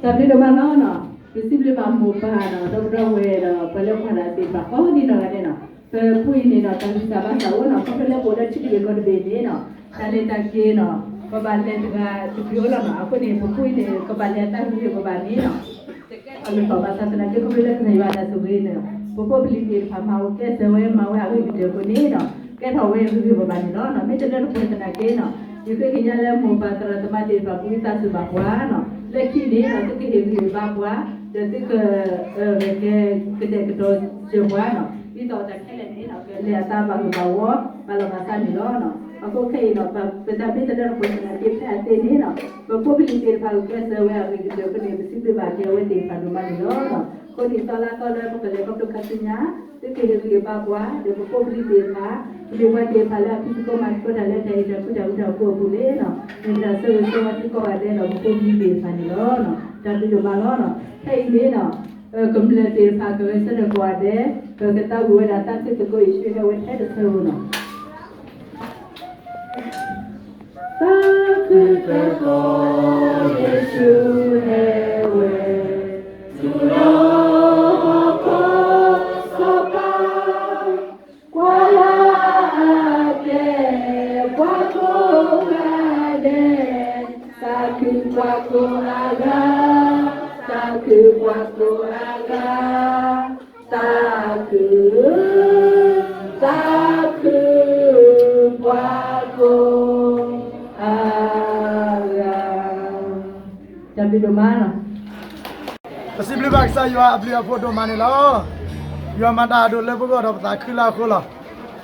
တၢ်ဘျုးဒိၣ်မးလီၤနီၤ, ပစံးဘျုးဘၣ်မိၢ်ပၢ်နီၤ, ဒီပုၢ်ဒီဝဲၢ်ဒီး ပှၤလၢကွၢ်တၢ်သ့ၣ်တဖၣ်ကိးဒံနီၢ်ဂၤဒဲးနီၤ, ပပူၤအံၤန့ၣ်ဒီး တၢ်ဂံၢ်စၢ်ဘါစၢ်အိၣ်နီၤ, ခီဖျိလၢပအိၣ်လၢထံတဘ့ၣ်ကီၢ်တဘ့ၣ်န့ၣ်နီၤ, တၢ်လဲၤတၢ်က့ၤနီၤ, ပဘၣ်လဲၤတဂၤတဘ့ၣ်အိၣ်လီၤနီၤ, အဃိန့ၣ် ပပူၤအံၤန့ၣ် ကဘၣ်လဲၤတၢ်ဂ့ၤဂ့ၤဘၣ်ဘၣ်န့ၣ်နီၤ တကဲထီၣ်လၢၤဘၣ်ဆၣ်သနာ်က့ ခီဖျိလၢကစၢ်ယွၤတၢ်ဆိၣ်ဂ့ၤန့ၣ်, ပဖိပလံၤသ့ၣ်တဖၣ်မၤအိၣ်ကဲစၢၤဝဲ မၤဝဲအဂ့ၤကတၢၢ်အဃိန့ၣ်နီၤ, ကဲထီၣ်ဝဲဂ့ၤဂ့ၤဘၣ်ဘၣ်န့ၣ်လီၤ. မ့ၢ်တလၢတပှဲၤသနာ်က့နီၤ, ယဃ့ကညးလၢမိၢ်ပၢ်သရၣ်သမါသ့ၣ်တဖၣ် ပဝံသးစူၤဘၣ်ပှၤနီၤ, လၢခံန့ၣ်နီၤ သုကဟ့ၣ်ဂံၢ်ဟ့ၣ်ဘါပှၤ, ဒီးသုက ကတဲာ်ကတီၤစၢၤပှၤနီၤ, ဒ်သိးတၢ်ခဲလၢာ်န့ၣ်နီၤ ကလဲၤအသးဘၣ်ဂၢၢ်ဘၣ်ဝီ ဘၣ်လီၤဘၣ်ဆါန့ၣ်လီၤ. အဃိခဲအံၤနီၤ ပတၢ်မ့ၢ်တလၢတပှဲၤသနာ်က့ ဖဲအသ့န့ၣ်နီၤ, ပဖိပလံၤသ့ၣ်တဖၣ် ကကဲစၢၤဝဲအဂ့ၤကတၢၢ်အဃိန့ၣ် ပစံးဘျုးဘၣ်က့ၤအဝဲသ့ၣ်တဖၣ်ဒိၣ်မးန့ၣ်လီၤ. အဃိန့ၣ် သီလါသီလၢပကလဲၤခီဖျိခါဆူညါ သုကဟ့ၣ်ဂံၢ်ဟ့ၣ်ဘါပှၤ ဒီးပဖိပလံၤသ့ၣ်တဖၣ်, ပမ့ၢ်ပှၤသ့ၣ်တဖၣ်လၢအဖံးသကိးမၤသကိးတၢ်လၢတၢ်အဲၣ်တၢ်ကွံတၢ်ဃူတၢ်ဖိးအပူၤန့ၣ်နီၤ, မ့ၢ်တၢ်ဆၢဂ့ၤဆၢဝါသုကိးဂၤဒဲးဒီး ပဖိပလံၤသ့ၣ်တဖၣ်န့ၣ်လီၤ. တၢ်ဘျုးဒိၣ်မးလီၤ. ခဲအံၤန့ၣ်နီၤ ကမျၢၢ်သ့ၣ်တဖၣ် ကဂဲၤဆၢထၢၣ်ကိးဂၤဒဲး, ပကသးဝံၣ်ဝဲဒၣ် သးခုသကိးယ့ၣ်ၡူးဟဲဝဲထဲတဆၢဧိၤနီၤ. သးခုသကိးယ့ၣ်ၡူးဟဲဝဲ, တူၢ်လိာ်ပစီပၤ, ကွၢ်လၢအတဲ ပှၤကိးဂၤဒဲး, သးခုပှၤကိးအဂၤ, သးခုပှၤကိးအဂၤ, သးခု, သးခု, ပှၤကိးအဂၤ. တၢ်ဘျုးဒိၣ်မးလီၤ. ပစံးဘျုးဘၣ်ကစၢ်ယွၤအဘျုးအဖှိၣ်ဒိၣ်မးန့ၣ်လီၤ. ယွၤမၤတၢ်အဒိၣ်လၢပဂီၢ်ဒီးပသးခုလၢအဃိလီၤ.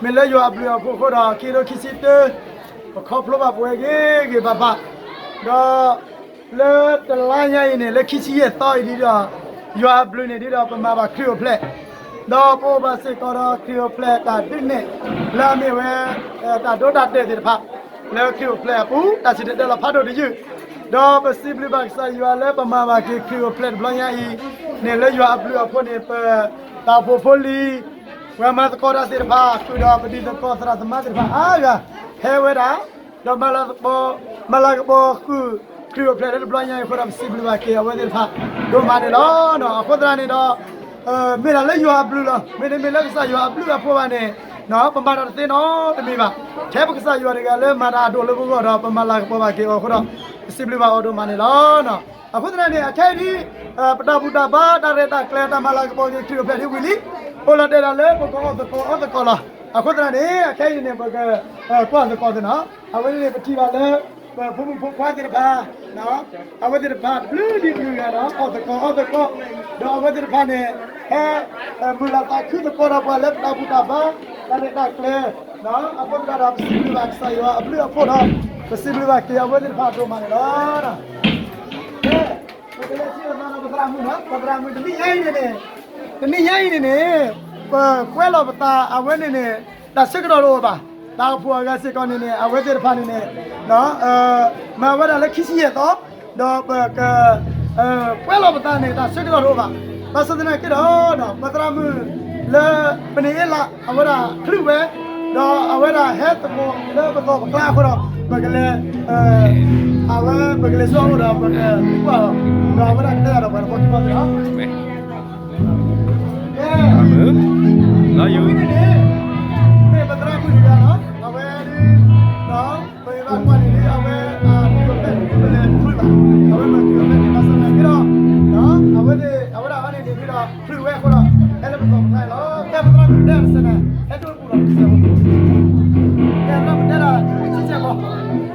မ့ၢ်လၢယွၤအဘျုးအဖှိၣ်အဃိဒီး ခံကထိခံဆံတၢ ပခီဖျိဘၣ်ပဝဲဂ့ၤဂ့ၤဘၣ်ဘၣ်, ဒီး လၢတလါညါအံၤန့ၣ် လၢခံဆံယဲၢ်သီအံၤဒ်ဒီး ယွၤအဘျုးန့ၣ်ဒ်ဒီး ပမၤဘၣ်ခရံာ်အိၣ်ဖျဲၣ်, ဒီးပအိၣ်ဘၣ်စ့ၢ်ကီးဒီးခရံာ်အိၣ်ဖျဲၣ်တၢ်ဒုးနဲၣ် လၢအမ့ၢ်ဝဲ တၢ်ဒိတၢ်တဲာ်သ့ၣ်တဖၣ် လၢခရံာ်အိၣ်ဖျဲၣ်အပူၤ တၢ်စံၣ်တဲၤတဲလီၤဖးဒိၣ်တယုၢ်, ဒီးပစံးဘျုးဘၣ်ကစၢ်ယွၤလၢပမၤဘၣ်က့ၤခရံာ်အိၣ်ဖျဲၣ်တဘျီညါအံၤန့ၣ် လၢယွၤအဘျုးအဖှိၣ်န့ၣ် ပ တၢ်အိၣ်ဖှိၣ်ဖိလံၤ ပှၤမၤသကိးတၢ်သ့ၣ်တဖၣ် ဃုာ်ဒီးပဒ်သကိးသရၣ်သမါသ့ၣ်တဖၣ်အါဂၤ ဟဲဝဲဒၣ် ဒီးမၤလၤကပီၤ မၤလၤကပီၤဃုာ်ခရံာ်အိၣ်ဖျဲၣ်လၢတဘျီညါအံၤအဃိဒီး ပစံးဘျုးဘၣ်က့ၤအဝဲသ့ၣ်တဖၣ်ဒိၣ်မးန့ၣ်လီၤ. အဃိသတးန့ၣ်ဒီး မ့ၢ်ဒၣ်လၢယွၤအဘျုးလီၤ. မ့တမ့ၢ်လၢကစၢ်ယွၤအဘျုးအဖှိၣ်ဘၣ်န့ၣ် ပမၤတၢ်တသ့နီတမံၤဘၣ်. ထဲပကစၢ်ယွၤတဂၤလၢမၤတၢ်အဒိၣ်လၢပဂီၢ်ဒီး ပမၤလၤကပီၤဘၣ်က့ၤအီၤအဃိဒီး ပစံးဘျုးဘၣ်အီၤဒိၣ်မးန့ၣ်လီၤ. အဃိသတးန့ၣ် အခဲအံၤဒ် ပတၢ်ဘူၣ်တၢ်ဘါ တၢ်ရဲၣ်တၢ်ကျဲၤ တၢ်မၤလၤကပီၤက့ၤခရံာ်အိၣ်ဖျဲၣ်ဒ်ဝံၤလံ, အိၣ်လီၤတဲာ်ဒၣ်လၢပကအီၣ်သကိးအီသကိးလီၤ. အဃိသတးန့ၣ် အခဲအံၤန့ၣ် ပကကွၢ်သကိးသ့နီၤ. အဝဲန့ၣ်န့ၣ် ပထံၣ်ဘၣ်လၢ ပဖိမုၣ်ဖိခွါသ့ၣ်တဖၣ် အဝဲသ့ၣ်တဖၣ်တဘျုးဒ်တဘျုးဂၤဒီး အီၣ်သကိးအီသကိး, ဒီးအဝဲသ့ၣ်တဖၣ်န့ၣ် ဟဲ မုၢ်လၢ်သးခုသကိးဒီးပှၤလၢပတၢ်ဘူၣ်တၢ်ဘါ တၢ်ရဲၣ်တၢ်ကျဲၤ အဃိသတးဒီး ပစံးဘျုးဘၣ်ကစၢ်ယွၤအဘျုးအဖှိၣ်ဒီး ပစံးဘျုးဘၣ်က့ၤအဝဲသ့ၣ်တဖၣ်ဒိၣ်မးန့ၣ်လီၤ. ပကလဲၤထံၣ်လိာ်သးဒီးပသရၣ်မုၣ်နီၤ, ပသရၣ်မုၣ်တနံၣ်ညါအံၤန့ၣ်န့ၣ်, တနံၣ်ညါအံၤန့ၣ်န့ၣ်, ပကွဲးလီၤပသးအဝဲန့ၣ်န့ၣ်, တၢ်ဆၢကတီၢ်တအိၣ်ဘၣ်, တၢ်အိၣ်ဖှိၣ်အဂၤစ့ၢ်ကီးန့ၣ်န့ၣ် အဝဲသ့ၣ်တဖၣ်န့ၣ်န့ၣ်, မၤဝဲဒၣ်လၢခံဆံယဲၢ်သီ, ဒီးပက ကွဲးလီၤပသးန့ၣ် တၢ်ဆၢကတီၢ်တအိၣ်ဘၣ်. ဘၣ်ဆၣ်သနာ်က့ဒီး ပသရၣ်မုၣ်လၢ ပနံၣ်အ့လး အဝဲဒၣ်ချုးဝဲ, ဒီးအဝဲဒၣ်ဟဲသကိးလၢပသီၣ်ပကျါအဃိဒီး ပကလဲၤ အဝဲပကလဲၤဆူအအိၣ်ဒီး ပကသံကွၢ်အီၤ, ဒီးအဝဲဒၣ်ကတဲတၢ်ဒီးပှၤတဖၣ်ခံဘီသ့ၣ်လီၤ. လီၤယိၤန့ၣ် မ့ၢ်ပသရၣ်မုၣ်တဂၤလီၤ. အဝဲဒၣ် ပဘၣ်ကွၢ်န့ၣ် အဝဲ ခရံာ်အိၣ်ဖျဲၣ်န့ၣ် ပလဲၤတချုးဘၣ်, အဝဲမၤခရံာ်အိၣ်ဖျဲၣ်န့ၣ် ဘၣ်ဆၣ်သနာ်က့ဒီး အဝဲသ့ၣ် အဝဲဒၣ်အီၤန့ၣ်န့ၣ်ဒီး ချုးဝဲအဃိဒီး ဟဲလၢပသီၣ်ပကျါလီၤ. ကဲပသရၣ်မုၣ်တဲတစဲးန့ၣ် ဟဲဒိၣ်ပူၤဒီးတစဲးဖိ, ကဲပသရၣ်မုၣ်တဲတၢ်တစဲးဖိ ပမၤဆိခရံာ်အိၣ်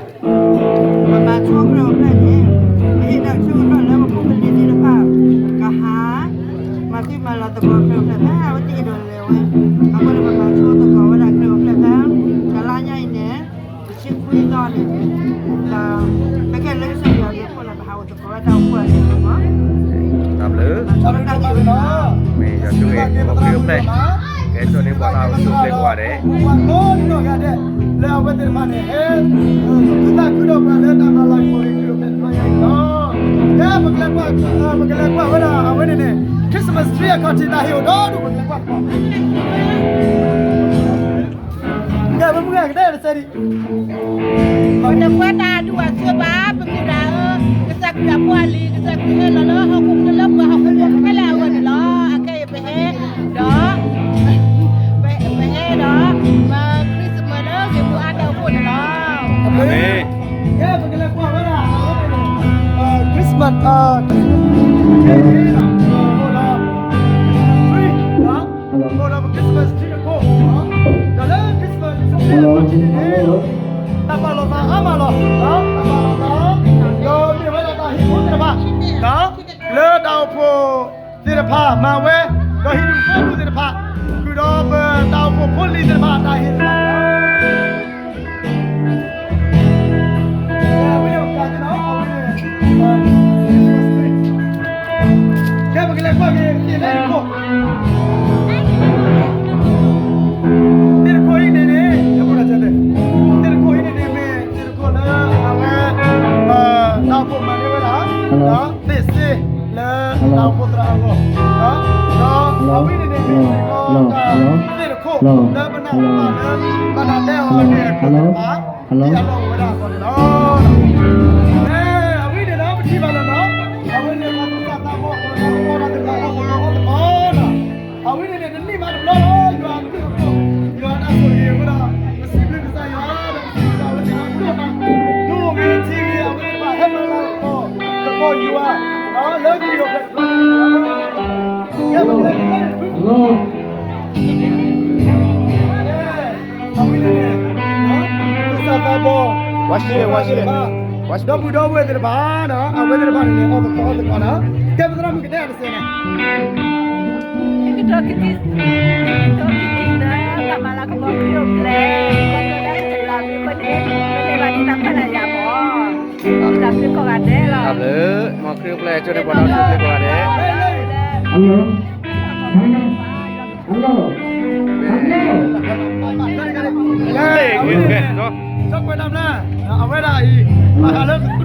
ဖျဲၣ်န့ၣ် ပဟ့ၣ်တၢ်ဆၢကတီၢ်လၢပဖိပလံၤသ့ၣ်တဖၣ် ကဟး မၤသံမၤလီၤသကိးခရံာ်အိၣ်ဖျဲၣ်ဖဲ အဝဲသ့ၣ်အဲၣ်ဒိးလဲၤဝဲ, အဃိန့ၣ် ပမၤဆိသကိးဝဲဒၣ်ခရံာ်အိၣ်ဖျဲၣ်ဖဲ တလါညါအံၤန့ၣ် တဆံခွံသီန့ၣ်, ဒီး ပကဲလၢကစၢ်ယွၤအဘျုးအဖှိၣ်လၢ ပဟးအိၣ်သကိးဝဲဒၣ်အိၣ်ဖှိၣ်အဂီၢ်န့ၣ်လီၤ. တၢ်ဘျုး မ့ၢ်ယွၤဆိၣ်ဂ့ၤ ပခရံာ်အိၣ်ဖျဲၣ် ကဲဆိၣ်န့ၢ်ပှၤလၢအအိၣ်ဆူၣ်အိၣ်ချ့ကိးဂၤဒဲး လၢအဝဲသ့ၣ်တဖၣ်န့ၣ် ဟဲ သူၣ်ခုသးခုဒီးပှၤလၢတၢ်မၤလၤကပီၤက့ၤခရံာ်အိၣ်ဖျဲၣ်တဘျီညါအံၤလီၤ. ကဲ ပကလဲၤကွၢ် ပကလဲၤကွၢ်ဝဲဒၣ် အဝဲန့ၣ်န့ၣ် Christmas tree အခီၣ်ထံး တၢ်ဟ့ၣ်အိၣ်ဒီဒူၣ် ပကလဲၤကွၢ်သကိး ကဲ ပမုၢ်ဂၤကတဲတစဲးဒံး ပနကွၢ်တၢ်အဒူၣ်အဆၢဘၣ် ပမုၢ်ဂၤဧၢ, ကစၢ် ယပှၤလံၤကစၢ်ခရံာ်ဟဲလီၤလၢဟီၣ်ခိၣ်ချၢလၢပှၤဟီၣ်ခိၣ်ချၢခဲလၢာ်အဂီၢ်န့ၣ်လီၤ. အခဲအံၤပဟဲဒီး ပဟဲဒီး မၤ Christmas လၢဂ့ၢ်ပူၤအါတၢ်အိၣ်ဖှိၣ်န့ၣ်လီၤ. အမ့ၢ် ယဲပကလဲၤကွၢ်ဝဲဒၣ် Christmas, Christmas tree အိၣ်ဒီးပ Christmas tree တခိၣ်, ဒီးလၢ Christmas tree အပူၤန့ၣ် တၢ်ပာ်လီၤသးအါမးလီၤ, တၢ်ပာ်လီၤသး ဒီးမ့ၢ်ဝဲဒၣ်တၢ်ဟ့ၣ်ဖိသ့ၣ်တဖၣ် လၢတၢ်အိၣ်ဖှိၣ်သ့ၣ်တဖၣ်မၤဝဲ, ဒီးဟံၣ်ဒူၣ်ဖိဒူၣ်သ့ၣ်တဖၣ် ဃုာ်ဒီးပတၢ်အိၣ်ဖှိၣ်ဖိလံၤသ့ၣ်တဖၣ်အတၢ်ဟ့ၣ်သ့ၣ်တဖၣ် ကဲ ပကလဲၤကွၢ်က့ၤ သ့ၣ်တခိၣ်, သ့ၣ်တခိၣ်အံၤန့ၣ်န့ၣ် သ့ၣ်တခိၣ်အံၤန့ၣ်န့ၣ် မ့ၢ်သ့ၣ်တခိၣ်လၢအဝဲ တၢ်အိၣ်ဖှိၣ်မၤန့ၢ်ဝဲဒၣ် ဒီးသ့ၣ်စ့လၢတၢ်အိၣ်ဖှိၣ်သရၣ်အဂီၢ်, ဒီးအဝဲန့ၣ်န့ၣ်မ့ၢ်စ့ၢ်ကီးတၢ်သ့ၣ်တခိၣ်လၢပနၢ်ဟူဘၣ်လၢ ဘၣ်တၢ်တဲအီၤအဂ့ၢ်အကျိၤသ့ၣ်တဖၣ် ဒ်အလီၢ်အိၣ်ဝဲဒၣ်အသိးန့ၣ်လီၤ. အဝဲန့ၣ်ဒီးပထံၣ်ဘၣ်လၢၤလီၤ, အဝဲန့ၣ်ပှၤသူၣ်စၢ်သးဘီၣ် ပှၤသးဘီၣ်သ့ၣ်တဖၣ်အလီၢ်အိၣ်လီၤအသးန့ၣ်လီၤ. အဝဲန့ၣ်န့ၣ် တနံၣ်မးတဘျီလီၤ ယွၤအဘျုးအဖှိၣ် ယွၤအတၢ်ဆိၣ်ဂ့ၤအဃိဒီး ပစံးဘျုးကစၢ်ယွၤ ဒီးပစံးဘျုးအဝဲသ့ၣ်တဖၣ်ဒိၣ်မး ထံဂ့ၤ အဝဲသ့ၣ်တဖၣ်ဟဲမၤလၤကပီၤ ကပီၤယွၤ လၢကယီၤဖျဲၣ်တဖျၢၣ်န့ၣ်လီၤ. ကဲ ပကလဲၤက့ၤ သူၣ်စၢ်သးဘီၣ် ဝါရှ့ ဝါရှ့ ဒီပုၢ်ဒီဝဲၢ်သ့ၣ်တဖၣ်ဒီး အဝဲသ့ၣ်တဖၣ်န့ၣ်န့ၣ် အီၣ်သကိးအီသကိးနီၤ, ကဲ ပသရၣ်မုၣ်ကတဲအီၤတစဲးန့ၣ် ကတီၢ်ခံထံၣ် ကတီၢ်ခံထံၣ်လၢ တၢ်မၤလၤကပီၤခရံာ်အိၣ်ဖျဲၣ် ကတီၢ်လၢကစၢ်ယွၤအဘျုးအဖှိၣ်န့ၣ် ပမ့ၢ်ဘၣ်တၢ်ခွဲးတၢ်ယာ်မး တၢ်ဘျုးကိးဂၤဒဲးလီၤ. တၢ်ဘျုး မ်ခရံာ်အိၣ်ဖျဲၣ် ကၠိန့ၣ်ပှၤဒီးခရံာ်ကိးဂၤဒဲး လၢကွဲးတၢ်မျၢ် အဝဲဒၣ်အံၤ ဘၣ်ဃးလၢကသူထံဟီၣ်ဘီၣ်ထံနီၤ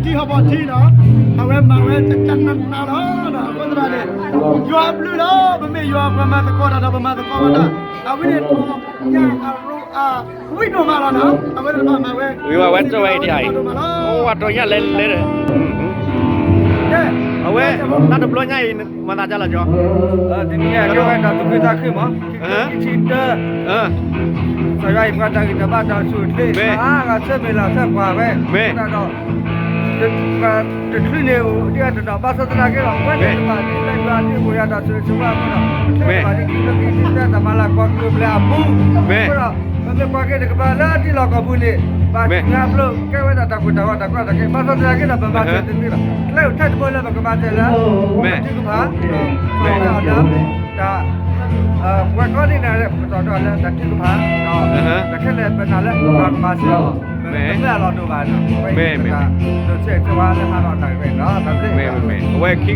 အဝဲမၤဝဲတကနးနးလီၤ. အဃိသတးန့ၣ် ယွၤအဘျုးလီၤ. ပမ့ၢ်ယွၤပှၤမၤသကိးတၢ်ဒီး ပမၤသကိးဝဲဒၣ် အဝဲန့ၣ် တၢ်အရူအဝံၣ်ဒိၣ်မးလီၤနီၤ. အဝဲသ့ၣ်တဖၣ်မၤဝဲ ဝံၤဝဲဝဲကၠိဝဲအံၤဒ်အံၤ အိၣ်ဝဲတီညၣ်လဲၤလဲၤဒီး အဝဲ တၢ်တဘျီညါအံၤ မၤသးဒ်လဲၣ်ကၠီ တနံၤညါကဲဝဲဒၣ်သူၣ်ခုသးခုမး ခံဆံတၢ ကစၢ်ယွၤအံၤပှၤတၢ်ဂံၢ်တၢ်ဘါတၢ်အိၣ်ဆူၣ်အိၣ်ချ့ မ့ၢ် အါဂၤဆၢမုၢ်လၢ်ဆၢကွၢ်ဝဲ မ့ၢ် တၢ်ဒီး တချုးန့ၣ်အိၣ်ဒံးအတနီၤ ဘၣ်ဆၣ်သနာ်က့ဒီး အဝဲသ့ၣ်တဖၣ်ဒ်လဲၣ်ယွၤဒ်အိၣ်ယၤတၢ်ဆိၣ်ဂ့ၤဆိၣ်ဝါအဃိဒီး တချုးန့ၣ်ဘၣ်ဒ်ခံကတၢၢ်တၢ်မၤလၤကပီၤခရံာ်အိၣ်ဖျဲၣ်အပူၤ အဃိဒီး ပမ့ၢ်ကွၢ်က့ၤတကပၤလၢထံလီၢ်ကီၢ်ပူၤန့ၣ် ဘၣ်သ့ၣ်ညါအဖျိ ကဲဝဲဒၣ်တၢ်ကွၢ်တၢ်ဝါတၢ်ကွၢ်တၢ်ကဲ ဘၣ်ဆၣ်သနာ်က့ဒီး ပမၤစၢၤတသ့ဘၣ် ကျဲအိၣ်ထဲတဘိလၢပကမၤစၢၤလၢ ထုကဖၣ် ပကမၤအီၤလၢ တၢ် ပဝဲကိးနံၤဒဲး ပကတီၤထီၣ်လၢတၢ်ထုကဖၣ် တၢ်ခဲလၢာ်ပနာ်လၢပှၤကမၤစၢၤအီၤ မ့ၢ်တမ့ၢ်အလီၢ်ဒိၣ်ဘၣ်နီၤ မ့ၢ် ပတၢ်ဒိးဆဲးဆဲးဝါလၢဟးထီၣ်တၢ်ဂ့ၢ်နီၤ တၢ်ဘျုး မ့ၢ် အဝဲခံကထိခံဆံ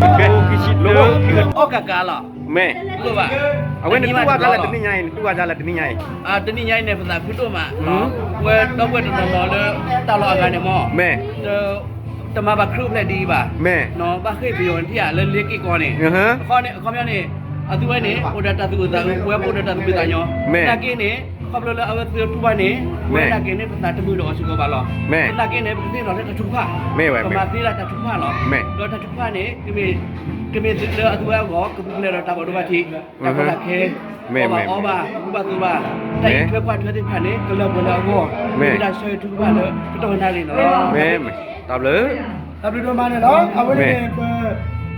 တၢ အီၣ်ကးကးလီၤ မ့ၢ် အဝဲနတူၢ်ဘၣ်ဒ်လဲၣ်တနံၣ်ညါအံၤ နတူၢ်ဘၣ်ဒ်လဲၣ်တနံၣ်ညါအံၤ တနံၣ်ညါအံၤန့ၣ် ပသးခုဒိၣ်မး ပဝဲဒီပုၢ်ဝဲၢ်တနီၤနီၤလၢတၢ်လီၢ်အဂၤန့ၣ်မ့ၢ် မ့ၢ် တမၤဘၣ်ခရံာ်အိၣ်ဖျဲၣ်ဒ်အံၤဘၣ် မ့ၢ် ဘၣ်ဃ့ၢ်ပယီၤထံၣ်ဧါလၢလ့က့ၢ်ကီန့ၣ် မ့ၢ် အခီပညီန့ၣ် အသုဝဲန့ၣ် အိၣ်ဒီးတၢ်သူၣ်အိၣ်သးအိၣ် ပဝဲပအိၣ်ဒီးတၢ်သူၣ်ဖှံသးညီ မ့ၢ် သနာ်က့န့ၣ် ခီဖျိလၢအဝဲသ့ၣ်တူၢ်ဘၣ်န့ၣ် မ့ၢ် ပဝဲဒၣ်က့ၤန့ၣ် ပသးတမုာ်ဒီးအီၤစ့ၢ်ကီးဘၣ်လီၤ မ့ၢ် သနာ်က့န့ၣ် ပကသ့ၣ်နီၣ်လၢတၢ်ထုကဖၣ် မ့ၢ်ဝဲ ပမၤသ့လၢတၢ်ထုကဖၣ်လီၤ မ့ၢ် ဒီးတၢ်ထုကဖၣ်န့ၣ် ကမ့ၢ် ကမ့ၢ်လၢအသုဝဲအဂီၢ် ကပူၤဖျဲးဒီးတၢ်ဘၣ်ဒိဘၣ်ထံး တၢ်ကီတၢ်ခဲ မ့ၢ် အီၣ်ဘၣ်အီဘၣ် မ့ၢ် ပူၤဘၣ်သိဘၣ် တၢ်အံးထွဲကွၢ်ထွဲသ့ၣ်တဖၣ်န့ၣ် ကလၢပှဲၤလၢအဂီၢ် မ့ၢ် မ့ၢ်ဝဲဒၣ်ဆၢဂ့ၤထုကဖၣ်လၢ ကတီၢ်နၣ်ရံၣ်န့ၣ်လီၤ မ့ၢ် မ့ၢ် တၢ်ဘျုး တၢ်ဘျုးဒိၣ်မးန့ၣ်လီၤ အဝဲ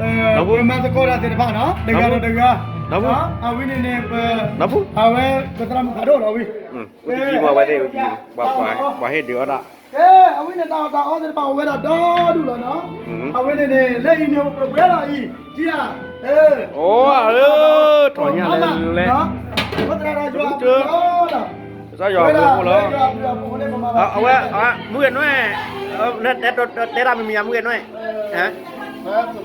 န့ၣ် ပ ပမၤသကိးတၢ်သ့ၣ်တဖၣ်နီၤ တဂၤဒီးတဂၤ အဝဲန့ၣ်န့ၣ် ပ အဝဲ ပသရၣ်မုၣ်ဖးဒိၣ်လီၤဝံၤ ပှၤဟ့ၣ်ဒုးအီၣ်ဒၣ် ကဲ အဝဲန့ၣ် တၢ်အီၣ်တၢ်အီသ့ၣ်တဖၣ်အိၣ်ဝဲဒၣ်ဒီဒူၣ်လီၤနီၤ အဝဲန့ၣ်န့ၣ် လၢအံၤန့ၣ် အိၣ်ပှဲၤပှဲၤလီၤအံၤ ထံဧါ ထီၣ်ညၣ်လဲၤလဲၤ ကစၢ်ယွၤအဘျုးအဖှိၣ်လီၤ အဝဲ မုၢ်ဂဲၤနွဲၣ် တဲတၢ်မံၤမံၤဧါ မုၢ်ဂဲၤနွဲၣ်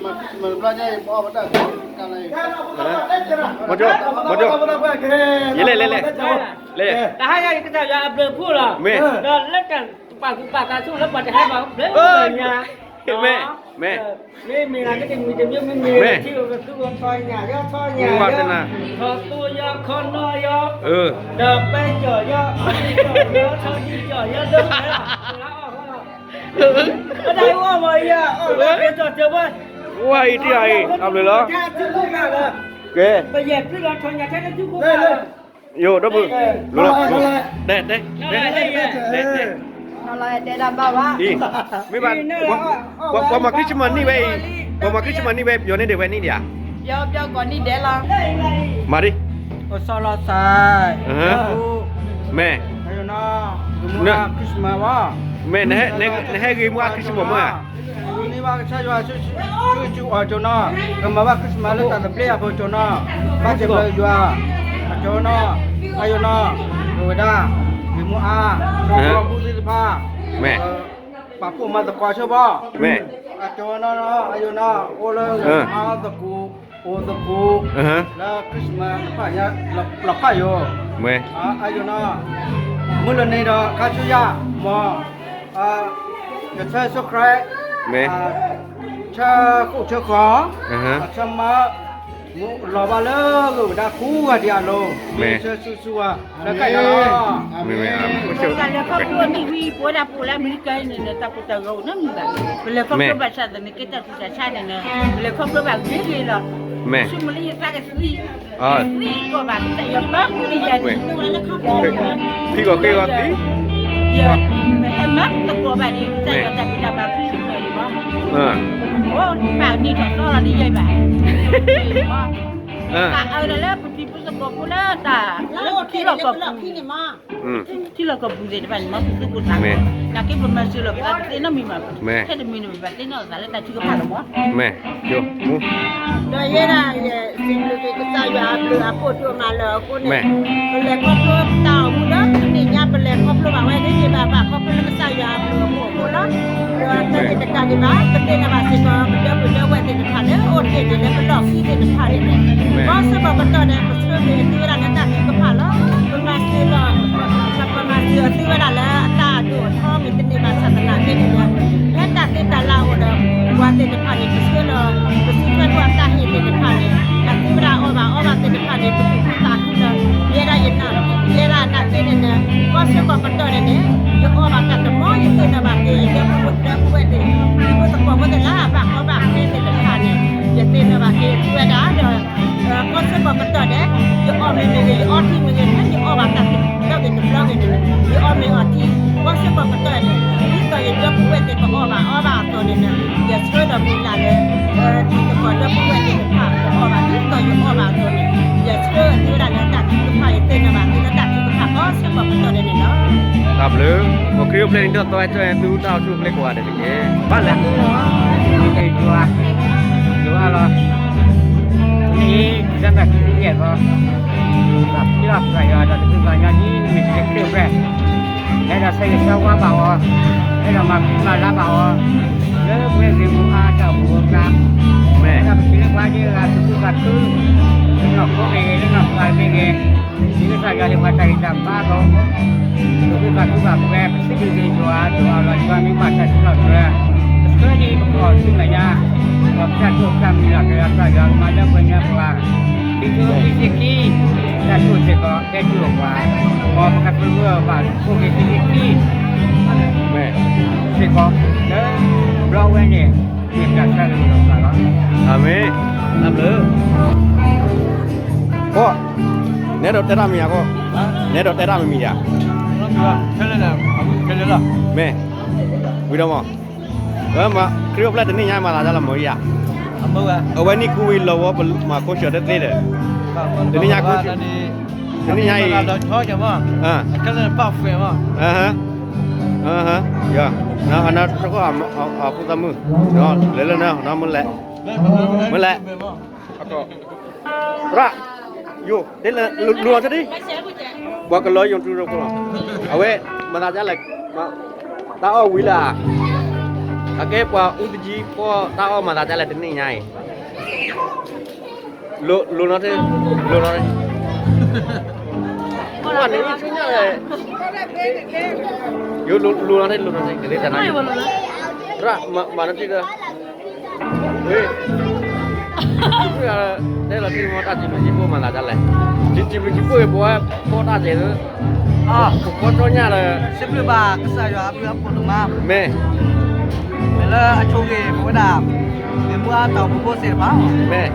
မီၤကၠိ မီၤကၠိ ယလဲၤလဲၤလဲၤ လဲၤ တဟါညါအံၤ ကစၢ်ယွၤအဘျုးအဖှိၣ်လီၤ မ့ၢ် ဒီးလၢတၢ်ပာ်သူၣ်ပာ်သးဆူၣ်လၢပှၤတဟဲဘၣ်ဘျုးညါ မ့ၢ် မ့ၢ် မ့ၢ်ဂ့ၤတမံၤတမံၤ မ့ၢ်ဂ့ၤထံၣ်အကသူအီၤထီၣ်ညၣ်ယီၤထီၣ်ညၣ်ယီၤ ထီၣ်သိယီၤခီနီယီၤ ဒီးပဲကၠီၣ်ယီၤ အီၣ်ဒံကၠီၣ်ယီၤ ထီၣ်ဒံကၠီၣ်ယီၤ ဒိၣ်မးလီၤ လၢအီၣ်ဃီလီၤ ဝါအံၤတံၢ်အံၤ အဘျုးလီၤ. ကဲ, ယိၤဒီပုၢ်, တဲ, တဲ, တဲ, တဲ, တဲ, တဲ, မ့ၢ်ဘၣ်, ပှၤမၤ Christmas နံၣ်ဝဲအံၤ, ပှၤမၤ Christmas နံၣ်ဝဲ ပျီန့ၢ်ဒံးဝဲနံၣ်ဒံးဧါ, မၤဒံး, အိၣ်စီလီၤသး, မဲာ်, Christmas ဘၣ်, မဲာ်, နဟဲဂ့ၤမူအါ Christmas မ့ၢ်ဧါ, န့ၢ်ဘၣ်ကစၢ်ယွၤ ဆူအီၤကၠိနီၤ, ကမၤဘၣ် Christmas လၢတၢ်သဘျ့အပူၤကၠိနီၤ, ဘၣ်စၢၤပျၢၤယွၤ, အကၠိနီၤ, အယိၤနီၤ, ပဝဲဒၣ်, ဂ့ၤမူအါ, ဒီးပှၤဘူၣ်သ့ၣ်တဖၣ်, ပာ်ဖှိၣ်မၤသကိးဆိဘၣ်, အကၠိနီၤ, အယိၤနီၤ, အိၣ်လၢအါသကိး, အိၣ်သကိး, လၢ Christmas တဖၣ်ညါ, လီၤဖးယိာ်, အယိၤနီၤ, မုၢ်လၢနံၤဒီးခါဆူညါ, မ် ကဆၢဆိခရၢၣ်, ဆၢဃိၣ်ဆၢဃီၤ, ဆၢမၤ, မူလီၤဘၣ်လၢဂုၤဝဲဒၣ်ခူဂၤဒံးအလိၤ, မ့ၢ်ဆၢဆူၣ်ဆူၣ်ဝါ, လၢကယၤလီၤ. တၢ်လဲၤခီဖျိနံၣ်ဝံၤ ပဝဲဒၣ်ပအိၣ်လၢအမဲရကၤအံၤန့ၣ် တၢ်ပူၤတၢ်ဂီၤအိၣ်နီတမံၤဘၣ်. ပလဲၤခီဖျိဘၣ်ဆၣ်သနာ်က့ တၢ်ဆူးတၢ်ဆါန့ၣ်, ပလဲၤခီဖျိဘၣ်ဂ့ၤဂ့ၤလီၤ. ဆူမဲာ်လၢယသးကသံ, သံကီးဘၣ် ကစၢ်ယွၤပၢဃုာ်ယၤန့ၣ်, ဖံဂီၤဃ့ဂီၤသံ, ယမၤသကိးဘၣ်ဒံး ကစၢ်ယွၤတၢ်ဘံၣ်တၢ်ဘၣ်ဖုၣ်ဖုၣ်န့ၣ်လီၤ. အိၣ်ဘၣ်နံၣ်ထီၣ်သီလီၤဒ်ယဲဘၣ်, တၢ်အၢၣ်လီၤလၢပတံၤပသကိးဖိလၢတၢ်, လၢထံလီၢ်ကီၢ်ပူၤန့ၣ်မး, ထံလီၢ်ကီၢ်ပူၤသ့ၣ်တဖၣ်န့ၣ်မး ပသူၣ်ကိၢ်သးဂီၤ, နာ်က့ပမၤစၢၤလီၤပသးတသ့နီတမံၤဘၣ်, ထဲတမံၤန့ၣ် ပဘၣ်သ့ၣ်နီၣ်သးလၢတၢ်ထုကဖၣ်လီၤမး. ဒီးယဲဒၣ်ယဲ စံးဘျုးက့ၤကစၢ်ယွၤအဘျုးအဖှိၣ်ဒိၣ်မးလၢအဃိန့ၣ်, ပလဲၤခီဖျိတၢ်အိၣ်မူဒီး တနံၣ်ညါပလဲၤခီဖျိဘၣ်ဝဲသ့ၣ်ဘၣ်ဘၣ် ခီဖျိလၢကစၢ်ယွၤအဘျုးအဖှိၣ်အဃိလီၤ. ဒီးတၢ်န့ၣ်တကးဒံးဘၣ် ပသ့ၣ်နီၣ်ဘၣ်စ့ၢ်ကီး ပဒီပုၢ်ဒီဝဲၢ်သ့ၣ်တဖၣ်လၢအိၣ်တ့ၢ်န့ၣ်လၢပလီၢ်ခံသ့ၣ်တဖၣ်န့ၣ်, ဘီစ့ၢ်ကီးပတီၢ်ဒီး ပဆၢဂ့ၤအသုဝဲဒၣ်လၢတၢ်ထုကဖၣ်လီၤ. ပမၤစၢၤလီၤ ပမၤစၢၤအသုဝဲဒၣ်လၢအတၢ်အဒိၣ်အထီမ့ၢ်တန့ၢ်ဘၣ်ဆၣ်သနာ်က့န့ၣ်ဒီး, ဖဲတၢ်သ့တၢ်လၢအအိၣ်ဒီး ပှၤသ့ၣ်တဖၣ်န့ၣ် ပဆှၢလီၤ ပစုထွဲကွၢ်တၢ်ဟ့ၣ်သ့ၣ်တဖၣ်န့ၣ်, အသုဝဲဒၣ်အီၣ်ဘၣ်အီဘၣ်သ့ၣ်တဖၣ်န့ၣ် ပသူၣ်ခုသးခုဒီး ယဲဒၣ်ယနာ်, ယဲဒၣ်နာ်က့န့ၣ်န့ၣ်, ဘီစ့ၢ်ကီးပတီၢ်န့ၣ်န့ၣ်, ယအီၣ်ဘၣ်တၢ်တမီၤ ယသ့ၣ်နီၣ်ဘၣ်က့ၤ ယဒီပုၢ်ဒီဝဲၢ်သ့ၣ်, ဒီပုၢ်သကိးဖိသ့ၣ်လၢအဘၣ်ကီဘၣ်ခဲသ့ၣ်တဖၣ်န့ၣ်, ယသ့ၣ်နီၣ်ဘၣ်က့ၤသုဝဲဒၣ်ဒီး ဘီစ့ၢ်ကီးပတီၢ်ဒီး ယအီၣ်မ့ၢ်မ့ၢ်ဂ့ၤ ယအီထံမ့ၢ်ဂ့ၤ ဖဲယအီၣ်ဘၣ်တၢ်တဘျီဂ့ၤတဘျီဂ့ၤန့ၣ်, ယအီၣ်မ့ၢ်အီထံ, ဘီစ့ၢ်ကီးပတီၢ်န့ၣ်, ဒ်သိးယဒီပုၢ်ဝဲၢ်သ့ၣ်ကအီၣ်ဘၣ်အီဘၣ်အသိးန့ၣ်န့ၣ်, ယဆှၢဒီးမုၢ်လၢ်လၢ ထံသကိးဒီပုၢ်ဝဲၢ်သ့ၣ်တဖၣ်ကအီၣ်ဘၣ် ဒ်သိးယအီၣ်ဘၣ်အသိးန့ၣ်, ယဆှၢသုဝဲဒၣ်လၢတၢ်ထုကဖၣ် ယသ့ၣ်နီၣ်ဘၣ်သုလၢတၢ်ထုကဖၣ် ဘီစ့ၢ်ကီးပတီၢ်န့ၣ်န့ၣ်လီၤ. တၢ်ဘျုး, ပခရံာ်အိၣ်ဖျဲၣ်န့ၣ်ဒ်သိးသီဝဲကၠီၣ်အဲၣ်သုတၢ်အိၣ်ဆူၣ်အိၣ်ချ့ကိးဂၤဒဲးတက့ၢ်. ဘၣ်လဲၣ်, ယွၤ, ယွၤလီၤ, နံၣ် December ခံဆံယဲၢ်သီ, ဘၣ်ဖံးလီၤပှၤယွၤဒီးတၢ်သးကညီၤဒ်နမ့ၢ်တၢ်ချ့အဖျဲၣ်, ဟဲဒီးဆၢဂ့ၤဆၢဝါဘၣ်အီၤ, ဟဲဒီးမၤဖံးမၤလါဘၣ်အီၤ, လၢပှဲၤဂ့ၤမူအါတၢ်အိၣ်ဖှိၣ်အကျါ, ဟဲဒီးပထံၣ်လၢပှၤဒ်အဂၤသူၣ်ခုသးခု, လၢနီၢ်ခိမ့ၢ်ဂ့ၤ လၢနီၢ်သးမ့ၢ်ဂ့ၤ, ဒ်ကစၢ်ယွၤလၢပှၤတၢ်ဂံၢ်တၢ်ဘါအသိး, သူၣ်ခုသးခုဘၣ်ပှဲၤ ပစံးဘျုးက့ၤယွၤ ယွၤလီၤယွၤမ့ၢ်ဘၣ်တၢ်စံးထီၣ်ပတြၢၤ, ပဆၢဒ်ပကီၢ်ဆူမဲာ်ညါ, ဒီးပတၢ်တိာ်တၢ်မံၤလီၤ ကစၢ်ယွၤကမၤလၢပှဲၤန့ၢ်ပှၤ, ခံကထိခံဆံခံ, တၢ်တိာ်စ့ၢ်ကီးကဲတုၤအပှၤ, မ်ပကပၢၤဘၣ်ဖိၣ်က့ၤခံဆံခံ စ့ၢ်ကီး, လၢဘျီဝဲန့ၣ် မ့ၢ်တၢ်ဆၢဂ့ၤလီၤပှၤလီၤ. အၤမ့ၣ်, တၢ်ဘျုး, ကီၢ်, နဲဒိးတဲတၢ်မံၤယၤကီၢ်, နဲဒိးတဲတၢ်မံၤမံၤယၤ, မ့ၢ်, ဝံၤဒီးမး, ခရံာ်အိၣ်ဖျဲၣ်တနံၣ်ညါမၤသးဒ်လဲၣ်မ့ၢ်ယၤ, အဝဲနံၣ်ကူဝံၤလီၤဝဲပမၤခိၣ်ဆၢတသ့ဒီး, တနံၣ်ညါ, တနံၣ်ညါအံၤ, ခဲလၢာ်ပာ်ဖှဲးမး, ယၤ, အနၢ်တခီအဖိသၣ်မုၣ်, လဲၤလၢနၢ်, မ့ၢ်လဲၣ်, မ့ၢ်လဲၣ်, ရၣ်, ယိၤ, လူၤလီၤတဒံ, ပှၤကလီၤယိၤထူရိခိၣ်လီၤ, အဝဲ, မၤသးဒ်လဲၣ်, တၢ်အီၣ်ဝံၤလၢ, အကဲပှၤအူတကံဖီတၢ်အီၣ်မၤသးဒ်လဲၣ်တနံၣ်ညါအံၤ လိၤနီၢ်ထံ, လိၤနီၢ်ထံ, ပှၤန့ၣ်ဆူညါလဲၣ်, ယိၤလိၤနီၢ်ထံ လိၤနီၢ်ထံ ကသ့တနါ, ရၣ်, မၤနီၢ်ထံဒီး, ဝ့ၢ်, တဲလီၤထံမ့ၢ်တၢ်စံးဘျုးစံးဖှိၣ်မၤသးဒ်လဲၣ်, စံးဘျုးစံးဖှိၣ်အံၤ ပဝဲဖီတၢ်စဲးလၢ ပကီၢ်ကၠီညါဒီး, စံးဘျုးဘၣ်ကစၢ်ယွၤအဘျုးအဖှိၣ်ဒိၣ်မး, မ့ၢ်, လၢအဆိက့ၤ ပဝဲဒၣ် မ့ၢ်မူအတၢ်အိၣ်ဖှိၣ်ဖိသ့ၣ်တဖၣ်, မ့ၢ်,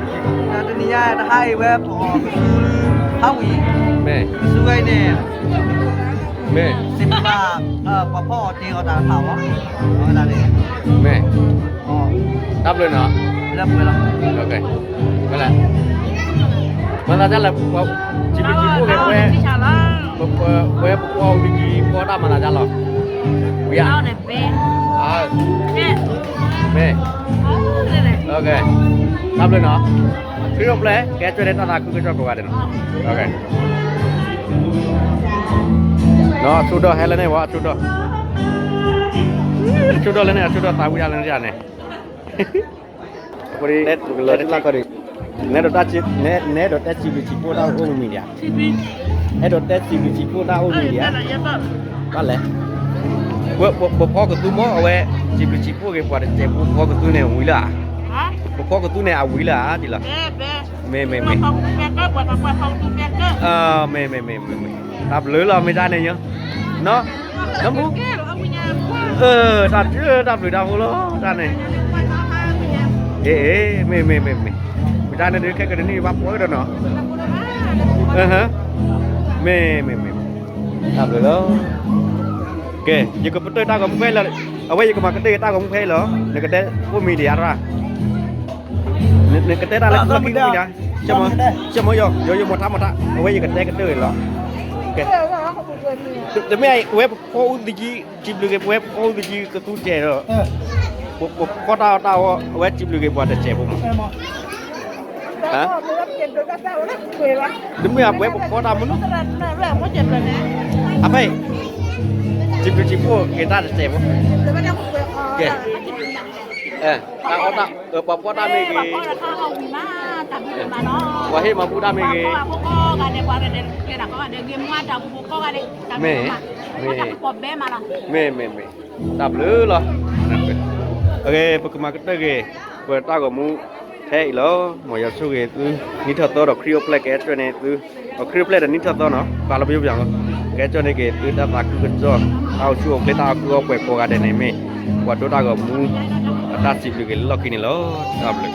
တနံၤညါတဟါအံၤဝဲပှၤကသူ ဖးဝံၤ, မ့ၢ်, ကသူဝဲအံၤန့ၣ်, မ့ၢ်, သ့ၣ်တဖၣ်, ပှၤဖီအီၣ်တ့ၢ်အီၣ်တၢ်တဖၣ်အီၤ, အဝဲဒၣ်န့ၣ်, မ့ၢ်, တၢ်ဘျုးနီၤ, လၢပှဲၤလီၤ, ဝဲလဲၣ်, မၤသးဒ်လဲၣ်, စံးဘျုးစံးဖှိၣ်က့ၤပဝဲ, ပဝဲပဖီအူလံကံဖီတၢ်မၤသးဒ်လဲၣ်, ဝံၤဧါ, မ့ၢ်, တၢ်ဘျုးနီၤ, ခရံာ်အိၣ်ဖျဲၣ် ကဲကၠီၣ်န့ၣ်တၢ်သးခုကစီၣ်ကိးဂၤဒဲးနီၤ, အဆိဒီးဟဲလၢန့ၣ်ဝဲ အဆိဒီး, အဆိဒီးလၢန့ၣ် အဆိဒီးသးဝံၣ်ဒၣ်လၢန့ၣ်န့ၣ် နဲဒိးတဲ, နဲဒိးတဲစံးဘျုးစံးဖှိၣ်တၢ်အိၣ်မူဒံးဧါ, အဲၣ်ဒိးတဲစံးဘျုးစံးဖှိၣ်တၢ်အိၣ်မူဒံးဧါ, ဘၣ်လဲၣ်, ပဖီကသူမ့ၢ်အဝဲ, စံးဘျုးစံးဖှိၣ်က့ၤပှၤတစဲးဖိ ပဖီကသူန့ၣ်ဝံၤလၢဧါ, ပဖီကသူန့ၣ်အဝံၤလၢဧါဒ်လီၤ, မ့ၢ်မ့ၢ်မ့ၢ် မ့ၢ်မ့ၢ်မ့ၢ်မ့ၢ်, တၢ်ဘျုးလီၤမ့ၢ်တၢ်န့ၣ်ညါ, နီၢ်, နီၢ်မူ, တၢ်ဘျုး, တၢ်ဘျုးတၢ်ဖှိၣ်လီၤ တၢ်န့ၣ်, အ့ အ့ မ့ၢ်မ့ၢ်မ့ၢ်မ့ၢ်, မ့ၢ်တၢ်န့ၣ်ဒုးခဲကနံၣ်အံၤဘၣ်ပှၤကဒီးနီၤ, မ့ၢ်မ့ၢ်မ့ၢ်မ့ၢ်, တၢ်ဘျုးလီၤ, ကဲ ယကပတုာ်တၢ်ဂီၤမူဖဲအံၤလီၤ, အဝဲယကမၤကတၢၢ်တၢ်ဂီၤမူဖဲအံၤလီၤ, နကတဲအိၣ်မံၤဒံးဧါ, နကတဲတၢ်လၢလီၢ်ခံမံၤဒံးဧါ, ကမီယီၤ ယီၤယမိၢ်ထါမိၢ်ထါ အဝဲယကတဲကတၢၢ်အံၤလီၤ, ကဲ, တမ့ၢ်အဝဲပဖီအူသကံ, စံးဘျုးက့ၤပဝဲပဖီအူသကံကသူစဲးဒီး, ပဖီတၢ်အီၣ်တၢ်အီ အဝဲစံးဘျုးက့ၤပှၤတစဲးဖိမး, တမ့ၢ်အပဝဲပဖီတၢ်မနုၤ, အဖဲအံၤ, စံးဘျုးစံးဖှိၣ်က့ၤတၢ်တစဲးဖိ, ကဲ, တၢ်အီၣ်တၢ်, ပှၤဖီတၢ်မ့ၢ်ဂ့ၤ, ပှၤဟ့ၣ်မၤဘူၣ်တၢ်မ့ၢ်ဂ့ၤ, မ့ၢ်, မ့ၢ်, မ့ၢ်မ့ၢ်မ့ၢ်, တၢ်ဘျုးလီၤ, အဂ့ၤ ပကမၤကတၢၢ်က့ၤ, ပတၢ်ဂီၤမူ, ဖဲအံၤလီၤ, မ်ယွၤဆိၣ်ဂ့ၤသု, နံၣ်ထီၣ်သီဒီးခရံာ်အိၣ်ဖျဲၣ်ကဟဲကၠီၣ်န့ၢ်သု, ဒီးခရံာ်အိၣ်ဖျဲၣ်ဒီးနံၣ်ထီၣ်သီနီၤ, ပာ်လီၤပယိပယီၤ, ကဟဲကၠီၣ်န့ၢ်က့ၤသုတၢ်သးခုကစီၣ်, တၢ်အိၣ်ဆူၣ်အိၣ်ချ့တၢ်အီၣ်ကုၢ်အီပှဲၤကိးဂၤဒဲးန့ၣ်မ့ၢ်, ပှၤဒိတၢ်ဂီၤမူ, အတၢ်စံးဘျုးက့ၤလၢလီၢ်ခံန့ၣ်လီၤ, တၢ်ဘျုး